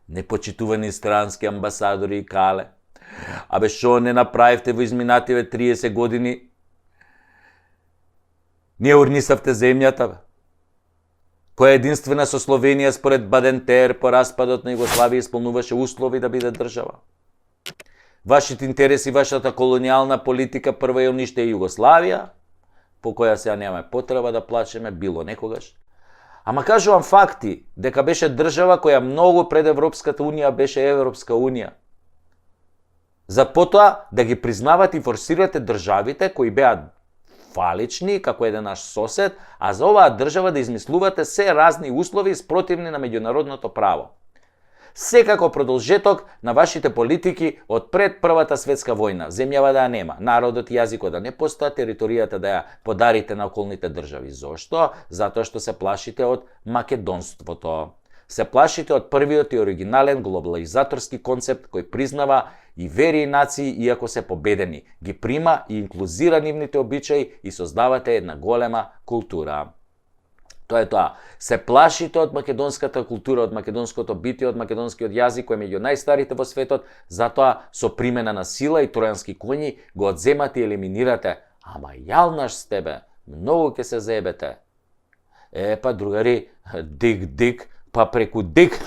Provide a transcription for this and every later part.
Непочитувани странски амбасадори и кале. Абе, шо не направивте во изминативе 30 години? Ние урнисавте земјата, бе. Која единствена со Словенија според Бадентер по распадот на Југославија исполнуваше услови да биде држава. Вашите интереси, вашата колонијална политика прво ја униште Југославија, по која сега немаме потреба да плачеме било некогаш. Ама кажувам факти, дека беше држава која многу пред Европската унија беше Европска унија. За потоа да ги признавате и форсирате државите кои беа фалични, како еден наш сосед, а за оваа држава да измислувате се разни услови спротивни на меѓународното право. Секако продолжеток на вашите политики од пред Првата светска војна, земјава да ја нема, народот и јазикот да не постојат, територијата да ја подарите на околните држави. Зошто? Затоа што се плашите од македонството. Се плашите од првиот и оригинален глобализаторски концепт кој признава и вери и нации иако се победени, ги прима и инклузира нивните обичаи и создавате една голема култура. Тоа е тоа. Се плашите од македонската култура, од македонското битие, од македонскиот јазик кој е меѓу најстарите во светот, затоа со примена на сила и тројански коњи го одземате и елиминирате. Ама јалнаш сте, бе, многу ќе се заебете. Па другари, дик, па преку дик.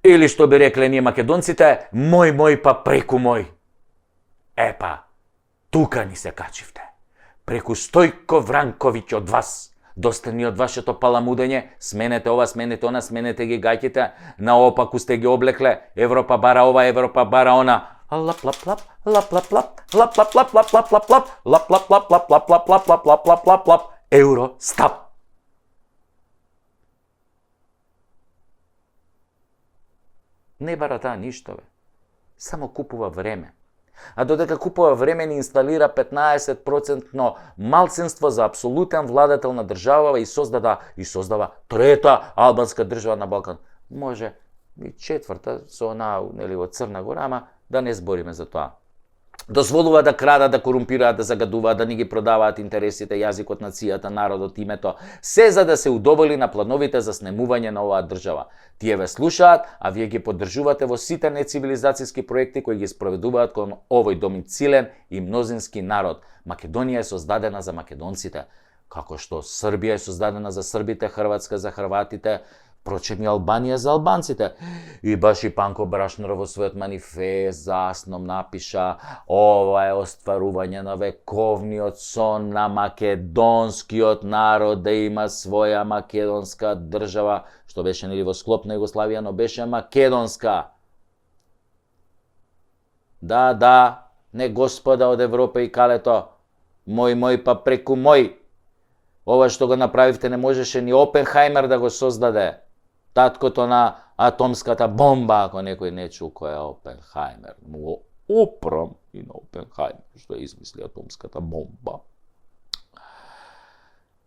Или што би рекле ние македонците, мој па преку мој. Епа, тука ни се качивте. Преку Стојко Вранковиќ од вас. Доста ни од вашето паламудење, сменете ова, сменете она, сменете ги гаќите, наопаку сте ги облекле, Европа бара ова, Европа бара она. Лап-лап-лап, лап-лап-лап, лап-лап-лап, лап-лап-лап, лап-лап-лап, лап-лап-лап, лап-лап-лап, лап-лап-лап, Евростап. Не бара таа ништо, бе. Само купува време. А додека купува време ни инсталира 15% малцинство за апсолутен владетел на држава и создава трета албанска држава на Балкан. Може и четврта со она нели од Црна Гора, ама да не збориме за тоа. Дозволува да крадат, да корумпираат, да загадуваат, да ни ги продаваат интересите, јазикот, нацијата, народот, името, се за да се удоволи на плановите за снемување на оваа држава. Тие ве слушаат, а вие ги поддржувате во сите нецивилизацијски проекти кои ги спроведуваат кон овој домицилен и мнозински народ. Македонија е создадена за македонците, како што Србија е создадена за србите, Хрватска за хрватите, прочем и Албанија за албанците. И баш и Панко Брашнер во својот манифест заасном напиша: ова е остварување на вековниот сон на македонскиот народ да има своја македонска држава, што беше нели во склоп на Југославија, но беше македонска. Да, не господа од Европа и калето, мој па преку мој. Ова што го направивте не можеше ни Опенхајмер да го создаде. Таткото на атомската бомба, ако некој не чул кој е Опенхајмер. Му опрам и на Опенхајмер, што измисли атомската бомба.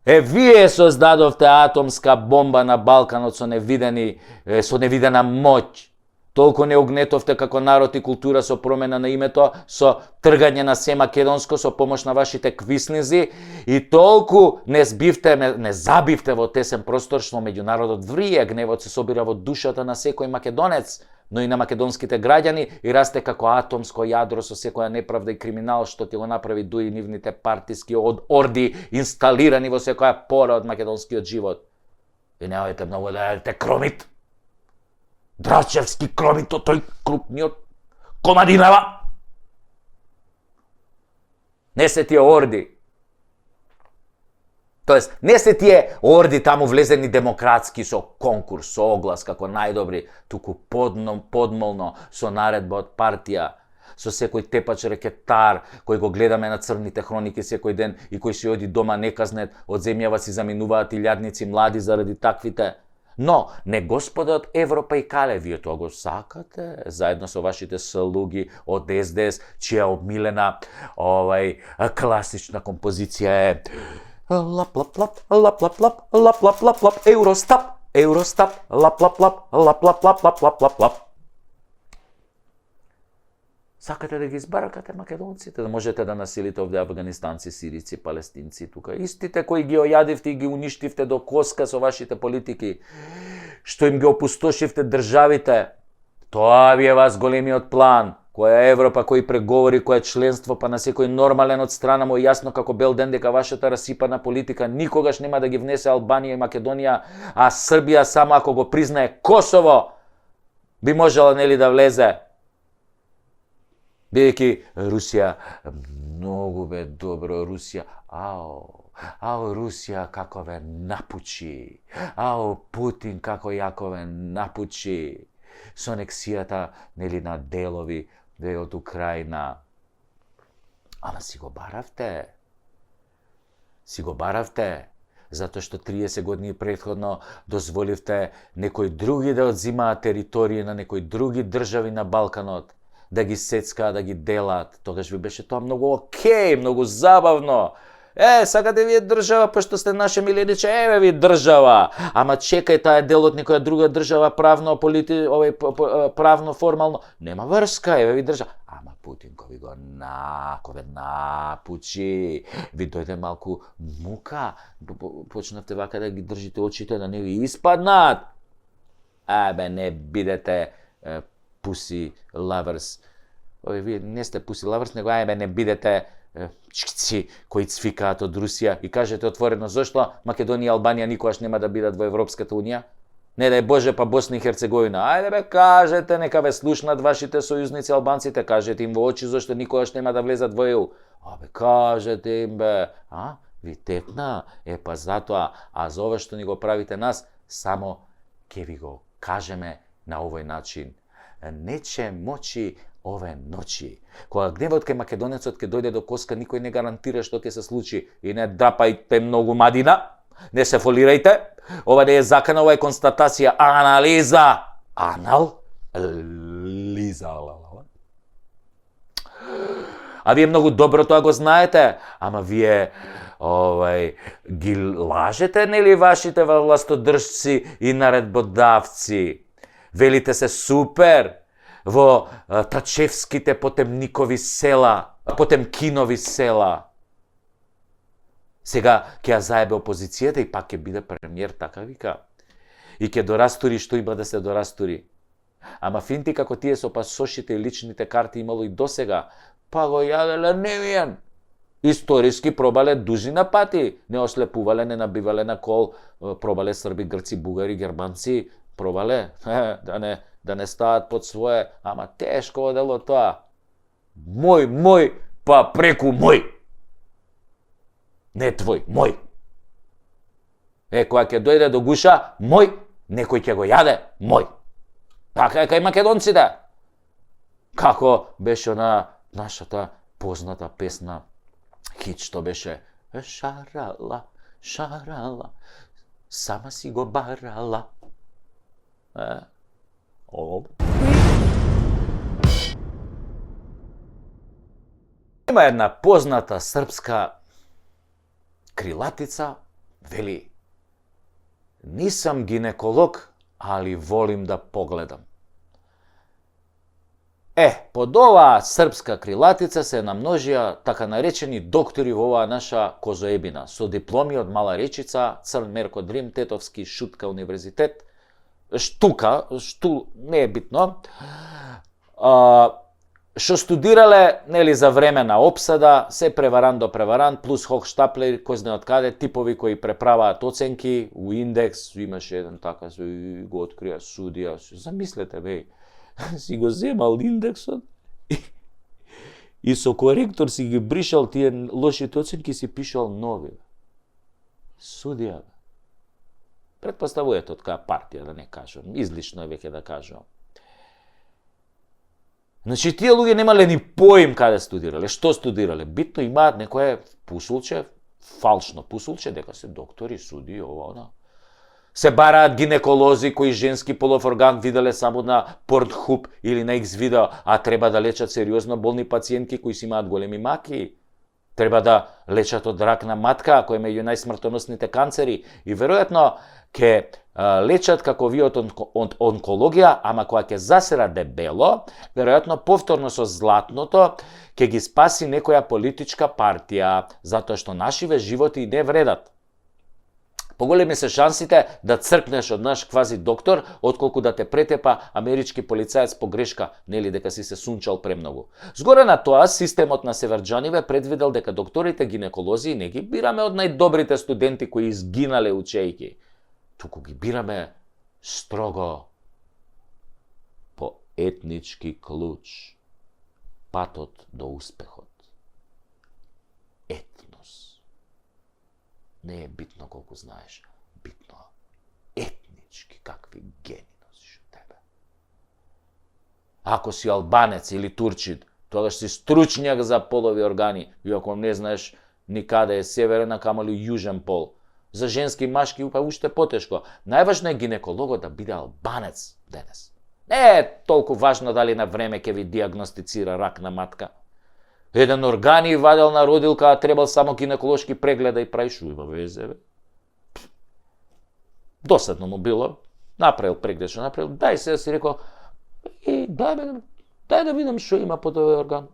Вие создадовте атомска бомба на Балканот со невидена моќ. Толку не огнетовте како народ и култура со промена на името, со тргање на се македонско, со помош на вашите квиснизи, и толку не забивте во тесен простор што меѓу народот врие, гневот се собира во душата на секој македонец, но и на македонските граѓани, и расте како атомско јадро со секоја неправда и криминал што ќе го направи дуи нивните партиски орди инсталирани во секоја пора од македонскиот живот. И немајте многу да јадете кромит. Драчевски кромито, тој крупниот Комадинава. Не се тие орди. Тоест, не се тие орди таму влезени демократски со конкурс, со оглас како најдобри, туку подмолно со наредба од партија, со секој тепач рекетар кој го гледаме на црните хроники секој ден и кој си оди дома неказнет, од земјава си заминуваат илјадници млади заради таквите. Но, не господа од Европа и Кале, вие тоа го сакате, заедно со вашите слуги од СДС, чија обмилена класична композиција е лап лап лап лап лап лап лап лап лап лап Евростап, Евростап, лап лап лап лап лап лап лап лап лап лап. Сакате да ги избаракате македонците, да можете да насилите овде афганистанци, сирици, палестинци тука. Истите кои ги ојадивте и ги уништивте до коска со вашите политики, што им ги опустошивте државите, тоа ви е вас големиот план. Која Европа, кој преговори, која членство, па на секој нормален од страна му јасно како бел ден дека вашата расипана политика никогаш нема да ги внесе Албанија и Македонија, а Србија само ако го признае Косово, би можела нели да влезе. Бидејќи Русија, многу бе добро Русија, ао Русија како ве напучи, ао Путин како јако ве напучи, со анексијата нели на делови од Украина. Ама си го баравте, затоа што 30 години претходно дозволивте некои други да одзимаат територии на некои други држави на Балканот, да ги сецкаат, да ги делат. Тогаш ви беше тоа многу окей, многу забавно. Сакате вие држава, пошто сте наше милениче, еве ви држава. Ама чекај, таа е дел од некоја друга држава, правно, правно, формално. Нема врска, еве ви држава. Ама Путин кој ви го напучи, ви дојде малку мука, почнавте вака да ги држите очите да не ви испаднат. Не бидете pussy lovers. Вие не сте pussy lovers, него не бидете чкци кои цвикаат од Русија и кажете отворено зошто Македонија и Албанија никогаш нема да бидат во Европската Унија? Не дај Боже, па Босна и Херцеговина. Ајде бе, кажете, нека ве слушнат вашите сојузници албанците, кажете им во очи зошто никогаш нема да влезат во ЕУ. Кажете им бе, ви текна, па затоа, за ова што ни го правите нас, само ќе ви го кажеме на овој начин. Нече мочи ове ночи. Кога гневот кај македонецот ќе дојде до коска, никој не гарантира што ќе се случи. И не драпајте многу мадина, не се фолирајте. Ова не е закана, ова е констатација, анализа. Анализа. А вие многу добро тоа го знаете, ама вие ги лажете, нели, вашите властодржци и наредбодавци. Велите се супер во Тачевските Потемкинови села. Сега ќе ја заебе опозицијата и пак ќе биде премиер, така вика. И ќе дорастури што има да се дорастури. Ама финти како тие со пасошите и личните карти имало и досега, па го јаделе невиен. Историски пробале дужина пати. Не ослепувале, не набивале на кол, пробале срби, грци, бугари, германци, пробале, да не стават под свое, ама тешко одело тоа. Мој, па преку мој. Не твој, мој. Кога ќе дојде до гуша, мој, некој ќе го јаде, мој. Така е кај македонците. Како беше на нашата позната песна, хит што беше шарала, сама си го барала. Има една позната српска крилатица, вели: нисам гинеколог, али волим да погледам. Под оваа српска крилатица се намножија така наречени доктори во оваа наша козоебина, со дипломи од Мала Речица, Црн Мерко Дрим, Тетовски, Шутка универзитет, не е битно, што студирале, нели, за време на опсада, се преварант до преварант, плюс Хохштаплер, кој знае од каде, типови кои преправаат оценки, у индекс, имаше еден така, го открија судија, замислете, бе, си го земал индексот и со коректор си ги бришал тие лошите оценки, си пишал нови. Судија, бе. Предпоставувате од која партија, да не кажам, излишно е веќе да кажам. Значи, тие луѓе немале ни поим каде студирале, што студирале. Битно имаат некое пусулче, фалшно пусулче, дека се доктори, суди, ова, она. Се бараат гинеколози кои женски полов орган виделе само на Pornhub или на X видео, а треба да лечат сериозно болни пациентки кои си имаат големи маки. Треба да лечат од рак на матка, кој е меѓу најсмртоносните канцери. И веројатно ќе лечат како ви од онкологија, ама кога ќе засера дебело, веројатно повторно со златното ќе ги спаси некоја политичка партија, затоа што нашиве животи не вредат. Поголеми се шансите да цркнеш од наш квази доктор, отколку да те претепа амерички полицаец по грешка, нели дека си се сунчал премногу. Згоре на тоа, системот на Северџаниве предвидел дека докторите гинеколози не ги бираме од најдобрите студенти кои изгинале учејки, туку ги бираме строго по етнички клуч. Патот до успехот. Етнос. Не е битно колку знаеш, битно етнички какви гени носиш од тебе. Ако си албанец или турчид, тогаш си стручњак за полови органи, и ако не знаеш никаде е северен, а камо ли јужен пол. За женски и машки па уште потешко. Најважно е гинекологот да биде албанец денес. Не е толку важно дали на време ќе ви диагностицира рак на матка. Еден органи вадел на родилка, а требал само гинеколошки преглед да и прави, шо има везе, бе. Досадно му било, направил преглед, шо направил, дај се, си рекол, дај да видам шо има под овој орган.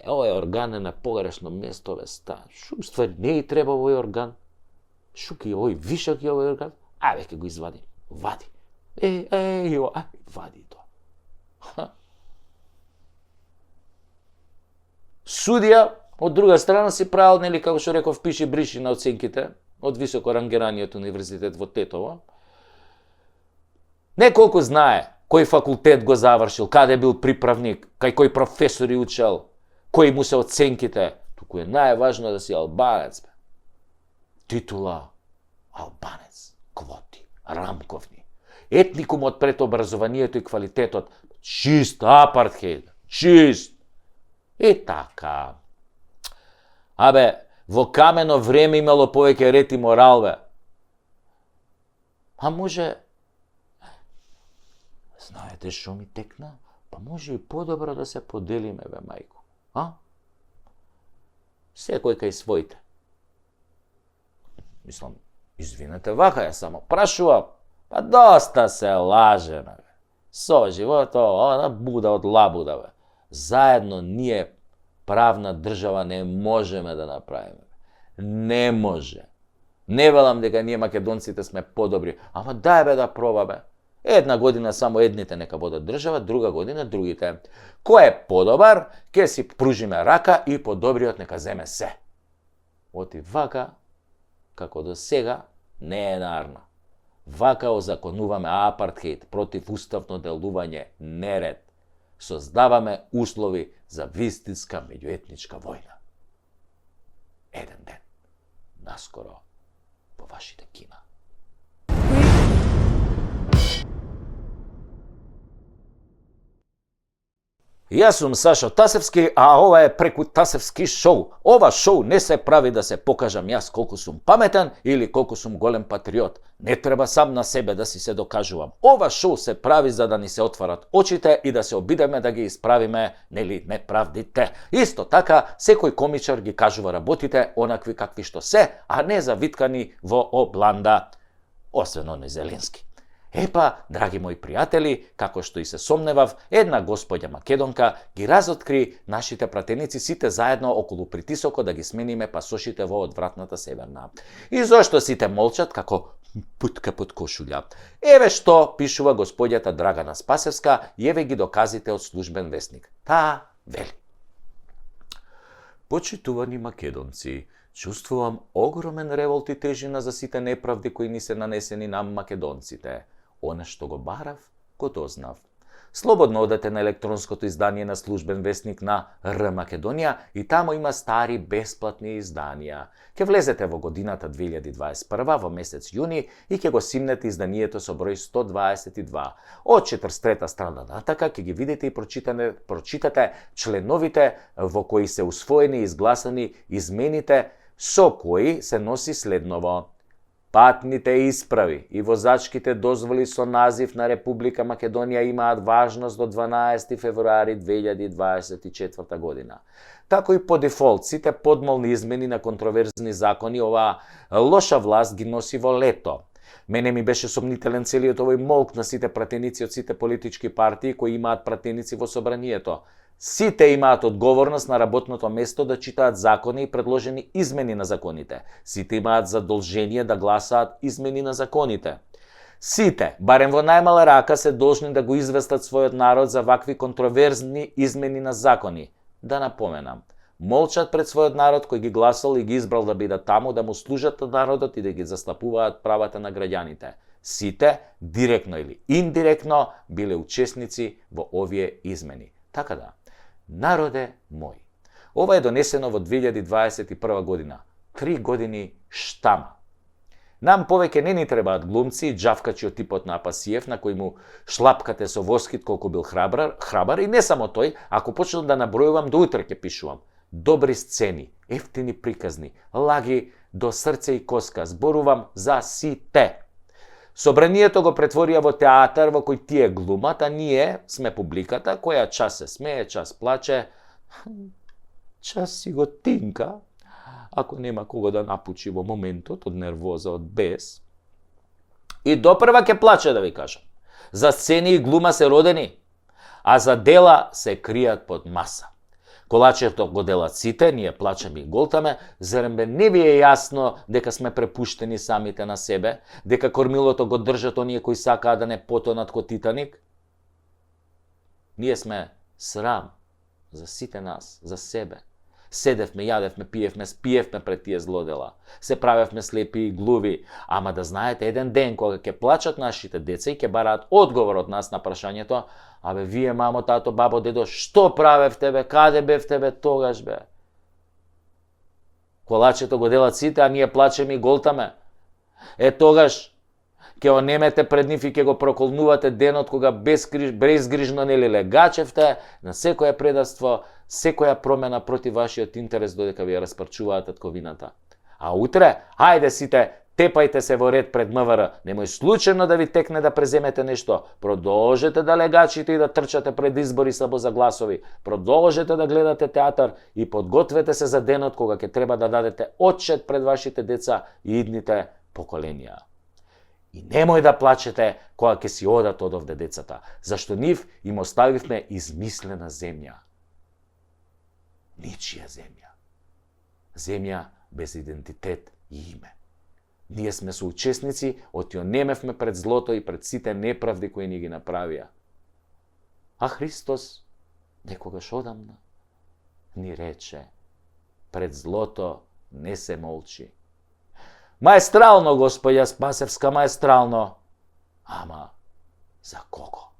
Овој орган е на погрешно место, бе, шо уствари не и треба овој орган. Шо ки овој вишок е овој орган? Ке го извади, вади. Вади тоа. Судија, од друга страна, си правил, нели, како што реков, пиши бриши на оценките од високо рангираниот универзитет во Тетово. Не колку знае кој факултет го завршил, каде бил приправник, кај кој професори учел, кои му се оценките, туку е најважно да си албанец. Титула албанец, квоти, рамковни. Етникумот пред образованието и квалитетот, чист апартхейд, чист. И така. Во камено време имало повеќе ред и морал, бе. А може... Знаете шо ми текна? Па може и подобро да се поделиме, бе, мајко. Секој кај своите. Мислам, извинете, вака ја само прашувам. Па доста се лаже, бе. Со живото, буда од лабуда, бе. Заедно ние, правна држава, не можеме да направиме. Не може. Не велам дека ние македонците сме подобри, ама дај бе да пробаме. Една година само едните нека водат држава, друга година другите. Кој е подобар, ќе си пружиме рака и подобриот нека земе се. Оти вака, како до сега, не е нарна. Вака озаконуваме апартхейд, противуставно делување, неред. Создаваме услови за вистинска меѓуетничка војна. Еден ден, наскоро, по вашите кина. Јас сум Сашо Тасевски, а ова е Преку Тасевски шоу. Ова шоу не се прави да се покажам јас колку сум паметен или колку сум голем патриот. Не треба сам на себе да си се докажувам. Ова шоу се прави за да ни се отварат очите и да се обидеме да ги исправиме, нели, неправдите. Исто така, секој комичар ги кажува работите онакви какви што се, а не завиткани во обланда. Освен оној Зеленски. Епа, драги мои пријатели, како што и се сомневав, една господја македонка ги разоткри нашите пратеници сите заедно околу притисокот да ги смениме пасошите во одвратната Северна. И зошто сите молчат како путка под кошулја? Еве што пишува господјата Драгана Спасевска и еве ги доказите од службен весник. Таа вели. Почитувани македонци, чувствувам огромен револт и тежина за сите неправди кои ни се нанесени на македонците. Оне што го барав, го дознав. Слободно одете на електронското издание на службен весник на Р Македонија и тамо има стари бесплатни изданија. Ке влезете во годината 2021 во месец јуни и ќе го симнете изданието со број 122. Од 43-та страна натака ќе ги видите и прочитате членовите во кои се усвоени и изгласани измените со кои се носи следново. Патните исправи и возачките дозволи со назив на Република Македонија имаат важност до 12 февруари 2024 година. Тако и по дефолт, сите подмолни измени на контроверзни закони оваа лоша власт ги носи во лето. Мене ми беше сомнителен целиот овој молк на сите пратеници од сите политички партии кои имаат пратеници во собранието. Сите имаат одговорност на работното место да читаат закони и предложени измени на законите. Сите имаат задолжение да гласаат измени на законите. Сите, барем во најмала рака, се должни да го известат својот народ за вакви контроверзни измени на закони. Да напоменам, молчат пред својот народ кој ги гласал и ги избрал да бидат таму, да му служат на народот и да ги застапуваат правата на граѓаните. Сите, директно или индиректно, биле учесници во овие измени. Така да, народе мој, ова е донесено во 2021 година. 3 години штама. Нам повеќе не ни требаат глумци и џавкачи од типот на Апасиев, на кој му шлапкате со воскит колку бил храбар, и не само тој, ако почнам да набројувам, до утре ќе пишувам. Добри сцени, ефтини приказни, лаги до срце и коска, зборувам за сите. Собранието го претворија во театар во кој тие глумат, а ние сме публиката која час се смее, час плаче, час си го тинка, ако нема кого да напучи во моментот од нервоза, од бес. И допрва ќе плаче, да ви кажам. За сцени и глума се родени, а за дела се кријат под маса. Колачето го делат сите, ние плачеме и голтаме, зарем бе не ви е јасно дека сме препуштени самите на себе, дека кормилото го држат оние кои сакаат да не потонат ко Титаник? Ние сме срам за сите нас, за себе. Седевме, јадевме, пиевме, спиевме пред тие злодела. Се правевме слепи и глуви, ама да знаете, еден ден кога ќе плачат нашите деца и ќе бараат одговор од нас на прашањето: абе, вие, мамо, тато, бабо, дедо, што правевте, бе, каде бевте, бе, тогаш, бе? Колачето го делат сите, а ние плачеме и голтаме. Е, тогаш ќе онемете пред нив и ќе го проколнувате денот кога безгрижно нели легачевте на секоја предавство, секоја промена против вашиот интерес додека ви ја распарчуваат татковината. А утре, хајде сите, тепајте се во ред пред МВР, немој случајно да ви текне да преземете нешто, продолжете да легачите и да трчате пред избори само за гласови, продолжете да гледате театар и подгответе се за денот кога ќе треба да дадете отчет пред вашите деца и идните поколенија. И немој да плачете кога ќе си одат од овде децата, зашто нив им оставивме измислена земја. Ничија земја. Земја без идентитет и име. Ние сме соучесници, отјонемевме пред злото и пред сите неправди кои ни ги направија. А Христос, некогаш одамна, ни рече: пред злото не се молчи. Маестрално, Господја Спасевска, маестрално. Ама, за кого?